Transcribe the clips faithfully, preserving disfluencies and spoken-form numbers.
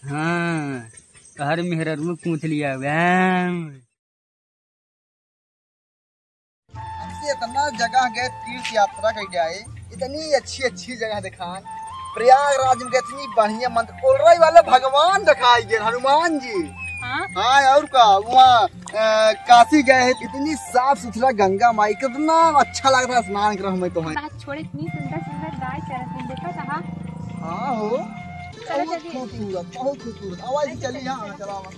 हाँ, तोहर मेहररुआ पूछ लिया, व्याम। हमसे इतना जगह गए, तीर्थ यात्रा कर जाए, इतनी अच्छी अच्छी जगह दिखान। प्रयागराज में इतनी बढ़िया मंदिर, कोलराई वाले भगवान दिखाई गए, हनुमान जी। हाँ? हाँ, और का, वहाँ, अ, काशी गए हैं, इतनी साफ सुथरा गंगा माई, कितना अच्छा लग रहा है स्नान कर हमें तो है। बात छोड़े, इतनी सुंदर सुंदर गाय चरत हैं, देखा था? हाँ हो, चलो बहुत जल्दी। खूबसूरत, बहुत खूबसूरत। आवाज चली, हाँ, चला आवाज।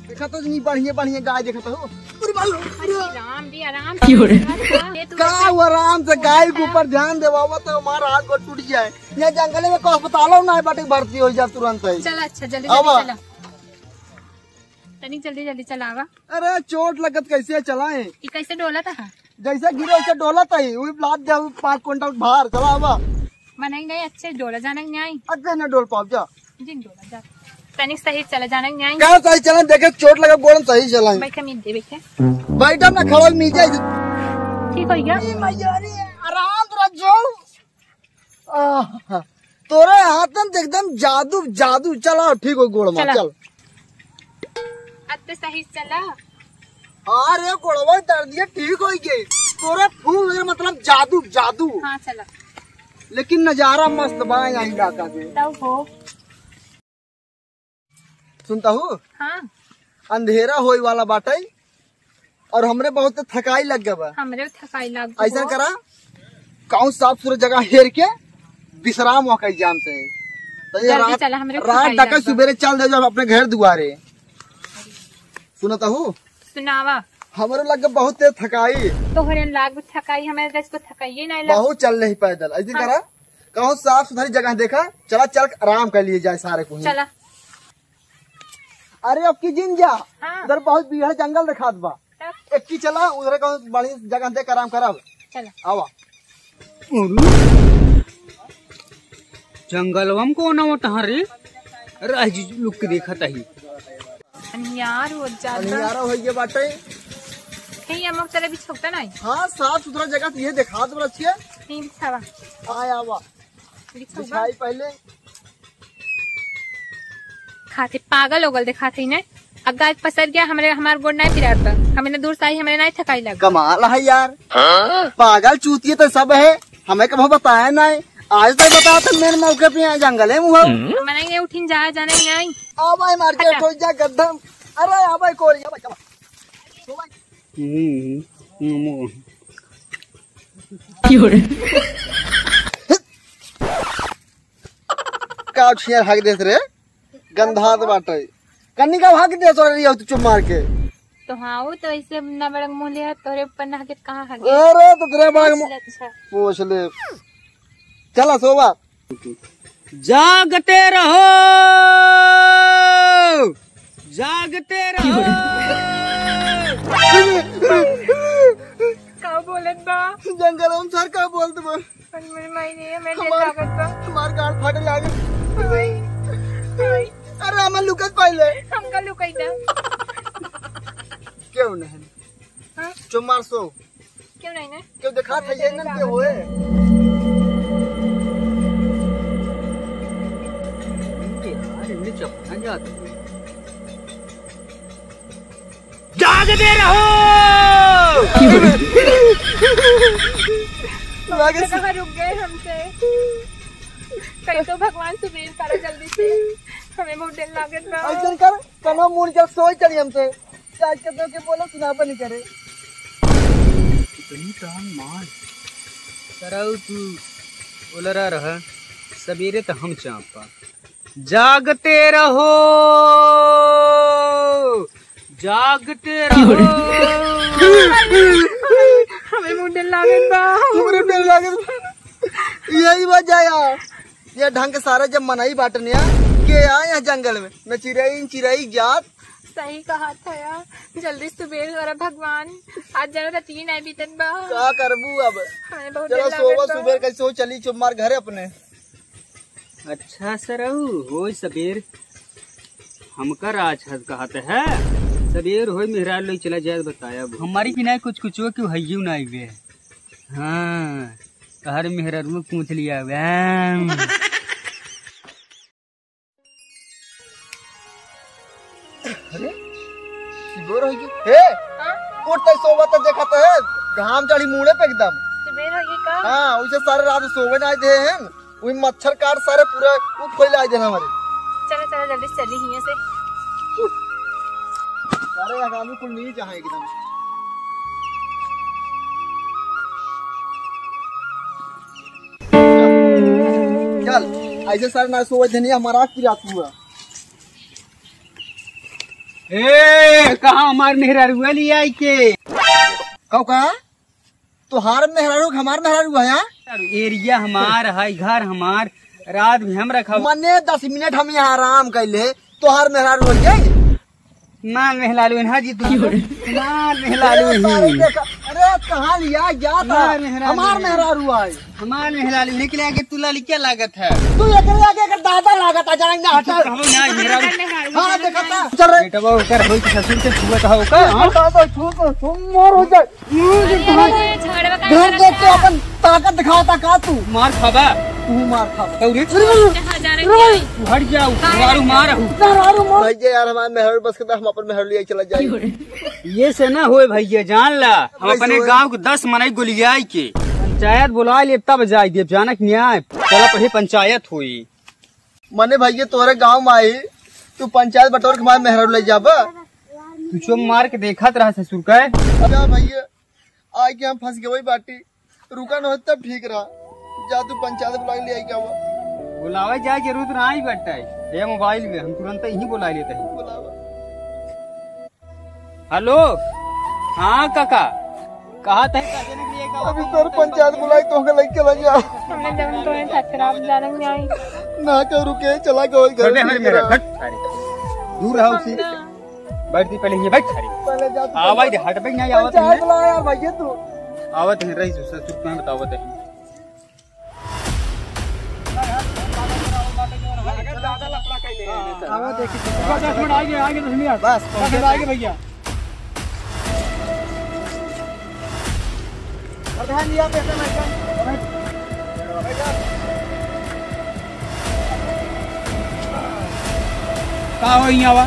देखा तो नहीं, बढ़िया बढ़िया गाय देखा तो हो। अरे बाल। अरे राम जी, आराम से। क्यों रे? ये तो का वो आराम से गाय के ऊपर ध्यान देवावा तो हमारा हाथ गोड़ टूट जाए। ये जंगल में को अस्पतालों ना बाटे, भर्ती हो जा तुरंत ही। चला, अच्छा, जल्दी आवा। जल्दी चला। तनी जल्दी जल्दी चलावा। अरे चोट लगत कैसे चलाए? ये कैसे डोला था? जैसे गिरे वैसे डोला था ही, वो लाद दे पाँच कुंटल भार, चला आवा। मनई नहीं, अच्छे डोला जाने के नहीं। अरे न डोल पाओ जा। जिन डोला जा। तनिक सही चला जाने के नहीं। का सही चला? देखे चोट लगा गोड़ में सही चला। बैठे मीत दे, बैठे। बैठा ना, खड़ा मीत जाए। ठीक हो गया? ई मैया रे, आराम तो रख जाओ। आह, तोरे हाथन त एकदम जादू, जादू। चला, ठीक हो गोड़ में, चला। चल। अब तो सही चला। अरे गोड़वा दर्दिया ठीक हो गई। तोरे फूल लगे मतलब जादू, जादू। हाँ, चला। लेकिन नजारा मस्त बा यहाँ इलाका के। तब हो। सुनता हूँ? हाँ। अंधेरा होए वाला बाटे और हमरे बहुत थकाई लग गवा। हमरे थकाई लग गवा। ऐसा करा, कहूँ साफ सुथरा जगह हेर के विश्राम वहाँ कई जाम से। तो ये जल्दी रात, चला, हमरे रात थकाई डका लग गवा। सुबेरे चल दे जो अपने घर दुआरे। सुनता हूँ? सुनावा। हमरे लग बहुत तेज थकाई। तोहरे लाग थकाई, हमें जैसे को थकाई नहीं लग। बहुत चल रही पैदल। ऐसे हाँ। करा, कहूँ साफ सुथरी जगह देखा, चला चल आराम कर लिए जाए सारे को ही। चला। अरे अब की जिन जा, हाँ। उधर बहुत बीहड़ जंगल दिखात बा। तब? एक की चला, उधर कहूँ बड़ी जगह देख आराम करब। चला। आवा। जंगलवा में कौन आवत हरे? राह जी लुक के देखत ही। अनियार हो जाता। अनियारा हो गया बाटे। हे, ये अमुक तरह बिछौता नहीं। हाँ, साफ सुथरा जगह तो ये दिखा दो अच्छे। नहीं बिछावा। आय आवा। बिछौवा। बिछाई पहले। खाते पागल ओगल दिखाते ही ने। अब गाय पसर गया, हमरे, हमार गोड़ नहीं पिरात बा। हमें ना दूर से आई, हमें नहीं थकाई लग। कमाल है यार। हाँ? पागल चूतिए तो सब है, हमें कभी बताया नहीं। आज तो बता तो मेरे मौके पे यहाँ जंगल है मुँह। मनाई नहीं उठिन जा, जाने नहीं आई। आ भाई मार के हटा। ठोक जा गड्ढा। अरे आ भाई कोरी, आ भाई, आ भाई। हम्म, हम्म, हम्म। क्यों रे? का छिया हक देत रे? गंधात बाटे। कन्नी का हक देत रही हो तू चुप मार के। तो हाँ, वो तो ऐसे ना बड़ा मुँह ले, तोरे ऊपर ना हके, कहाँ हक गया? अरे तो तेरे बाग में अच्छा, अच्छा। पूछ ले। चला सोवा। जागते रहो, जागते रहो। का बोलत बा? जंगल हम सर का बोलत बा? अरे मेरे माई रे, मैं डर हमार, लागत बा। हमार गाल फाटे लागल। ओए, ओए। अरे हमार लुकत पहले। हमका लुकाई दा। क्यों नहीं? हाँ? चुमार सो। क्यों नहीं ना? क्यों दिखा था ये नन के होए? यार, इनमें चपका जाता है। जागते रहो। तो कहाँ रुक गए हमसे? कहीं तो भगवान सुबेर करा जल्दी से, हमें बहुत डर लागत बा। ऐसन कर, कनो मुड़ के सोई चली हमसे। आज के तो के बोलो सुनापा नहीं करे। इतनी टान मार। सरऊ तू ओलरा रह, सबेरे त हम चापा। जागते रहो, जागते रहो। हमें मुंह डर लागत बा। हमरे डर लागत बा। यही वजह यार। ये ढंग के सारे जब मनई बाटन या, के आए यहाँ जंगल में, न चिरई, न चिरई जात। सही कहा था यार, जल्दी सुबेर करा भगवान, आज जरा रतिये नहीं बीतत बा। का करबू अब? हमें बहुत चलो डर लागत सोवा बा। सुबेर कैसे हो चली चुप मार घरे अपने। अच्छा सरऊ, होई सबेर, हमका राजहंस कहत है, सबेर होई मेहरारू लोग चला जाए बताया। हमारी बिना कुछ कुछ हो क्यों हइयू ना आइबे। हाँ, तोहर मेहरारू पूछ लिया, व्याम। अरे, सिबोर हो गई। हे, हाँ? उठ, तै सोवा तो देखा तो है, घाम चढ़ी मुड़े पे एकदम। सिबोर हो गई का? हाँ, उसे सारे रात सोवे ना दे हैं, वही मच्छर काट सारे पूरा वो फैला देना हमारे। चलो, चलो, जल्दी से चली हियां से। उठ। सारे आदमी कुल नीचे हैं एकदम। चल, ऐसे सारे ना सोवे देनी, हमारा आँख पिरात हुआ। ए, कहाँ हमार मेहरारुआ ले आई के? कहो का? तोहार मेहरारू के हमार मेहरारू है, हाँ? एरिया हमार है, घर हमार, रात भी हम रखब। मने दस मिनट हम यहाँ आराम कर ले, तोहार मेहरारू हो जाए। ना मेहरारू है, हाँ जी, तू ना मेहरारू अरे, सारे है। देखा, अरे, कहाँ लिया जाता? ना मेहरारू हमार है। मेहरारू है। हमार मेहरारू निकले आगे तू लड़किया लागत है। तू एकरे आगे एकर दादा लागत है, जान ना हटा। तू कहबो ना मेहरारू। हाँ, देखा था। चल रे। बेटवा ओकर होई कि ससुर के छुअत हो का? हाँ, दादा, छू तो, छू, मोर हो जाए। अरे, अरे, झगड़वा का घर देख के करता? अपन ताकत दिखाता का तू? मार खाबा। तू मार खाबा। तू रे। कहाँ जा रही है? तू हट जाओ, मेहरारू मार हूँ। मेहरारू मार। भाई जी यार, हमारे मेहरारू बस के तो हम अपन मेहरारू लिए चला जाए। ये से ना होए भैया, जान ला, हम कैसे अपने होए? गाँव के दस मनई गोलियाई के पंचायत बुला ले, तब जाए देब, जानक न्याय। चला पहले पंचायत होई। मने भैया तोरे गाँव में आई, तू पंचायत बटोर के हमारे मेहरारू ले जाबा। तू चुप मार के देखत रहा ससुर का। जा भैया, आए के हम फंस गए बाटी, रुका न हो तब ठीक रहा। जा तू पंचायत बुला के ले आई क्या हुआ? बुलावे जाए जरूरत ना आई बट्टा, ये मोबाइल में हम तुरंत ही बुला लेते हैं। बुलावा। हेलो, हाँ काका, कहा था? अभी तोर पंचायत बुलाई तो हमके लेके चला जा। हमने जब तुम्हें खतरा, आप जाने नहीं आई। ना तो रुके, चला गए घर। छोड़ दे हमारे मेरा, हट, अरे, दूर रहो उसी। बैठ दी पहले, ये बैठ, अरे। पहले जा तू आवाज दे, हट, बैठ, नहीं आवत पंचायत है। बुला यार भैया तू। आवत है, रही ससुर, तुम्हें बतावत है। आवा देखी। दस मिनट आगे, आगे दस मिनट। बस, दस मिनट आगे भैया। प्रधान जी, आप ऐसा मत कर। का हो यहाँ बा?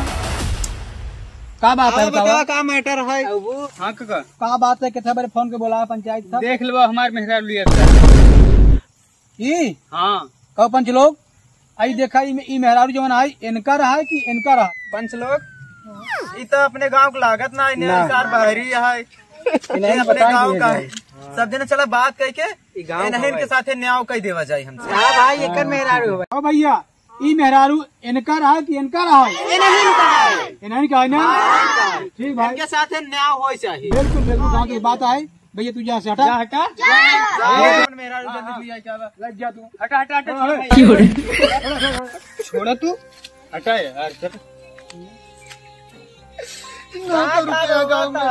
का बात है, हाँ, बतावा? बतावा, का मैटर है? हाँ, काका। का बात है, कितना बार फोन के बोला पंचायत साहब? देख लो, हमार मेहरारू लिया था। ई? हाँ। कहो पंच लोग, आई देखा, ई, ई मेहरारू जवन आई, इनका रहा है कि इनका रहा? पंच लोग, ई तो अपने गांव के लागत ना, इन्हें ना। सार बाहरी है। इन्हें अपने गांव का है। सब दिन चला बात कह के, ई गांव इन्हें का इनके है। साथे न्याय कह देवा जाए हमसे। हाँ भाई, एकर मेहरारू है। ओ भैया, ई मेहरारू इनका रहा कि इनका रहा? इन्हें का है। इन्हें का है ना? हाँ, इनका है। ठीक भाई। इनके साथे न्याय होए चाहिए। बिल्कुल, बिल्कुल, गांव की बात आए। भैया, तू जा से हटा। जा हटा। जा, जा, मेहरारू जल्दी तू जा, क्या बा? लग जा तू। हटा, हटा, हटा, हाँ, छोड़ हाँ। भाई। छोड़ा तू। हटा यार, चल। ना तो रुपया गाँव में।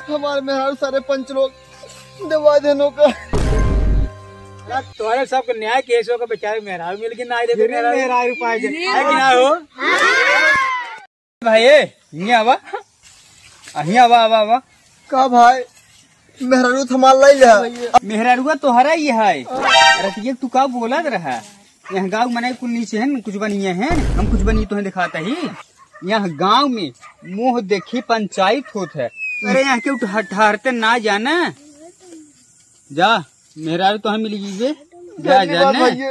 हमारे मेहरारू सारे पंच लोग दबा देनो का। यार, तुम्हारे सबके न्याय केस हो के बेचारे मेहरारू मिल के ना आए, देखो, मेहरारू। मेहरारू पाए दे। है कि ना हो? भाई, ए, हियाँ आवा। आ, हियाँ आवा, आवा, आवा। का भाई? मेहरारू तो हमार लाई लिहा। मेहरारुआ तोहरा ही है। रतिया तू का बोलत रहा? यहाँ गाँव मनाई कुल नीचे है, कुछ बनिए है, हम कुछ बनिए तुम्हें दिखाता ही। यहाँ गाँव में मुँह देखी पंचायत होत है। अरे यहाँ के उठ-, ठहरते ना जाना। जा, मेहरारू तो हम मिल गई बे। जा, धन्यवाद जाने। भैया।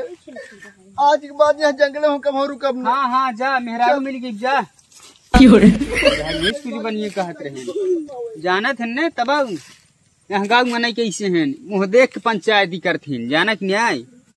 आज के बाद यहाँ जंगल में हम कबहूँ रुकब ना। हाँ, हाँ, जा, मेहरारू चल। मिल गई, जा। क्यों रे? जा, ये कुछ बनिए कहत रहे। जानत हन ने, तब यहाँ गाँव मनई कैसे हैं, मुँह देख के पंचायती करथिन, जानत न्याय।